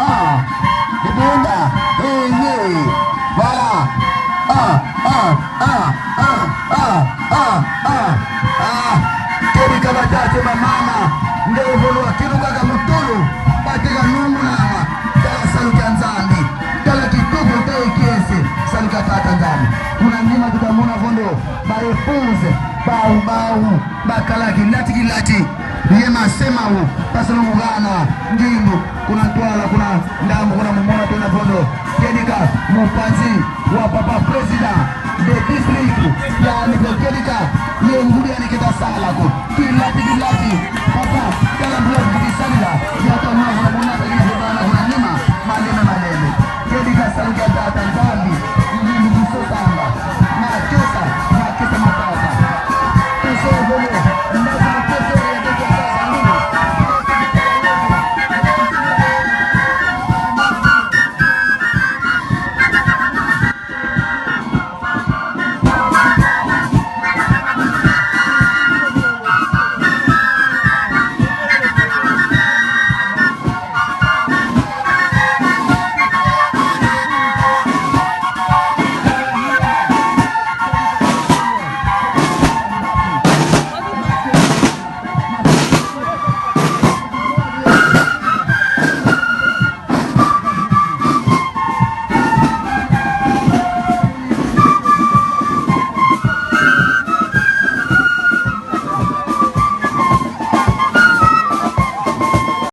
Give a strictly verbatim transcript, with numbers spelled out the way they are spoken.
Ah, Dibunda, eh, yeah. Voilà. Ah, ah, ah, ah, ah, ah, ah. Ah, kedika batata, bamama, nde vo lwakiluka ka mu tulu, bateka nungunanga, tala salu kia Nzambi, tala kituku nte kiese, salu kia Tata Nzambi. Kuna nima tuta mona vo ndo, ba épouse, bau, bau, bakala kilati, kilati. Ye mase mau, pasala mu gana, ngindu, kuna ntwala, kuna ndambu, kuna mu mona tuna vo ndo. Kedika, mupanzi wa papa président de district, yandi kedika, ye ngudi yandi keta sala ko. Kilati, kilati, papa.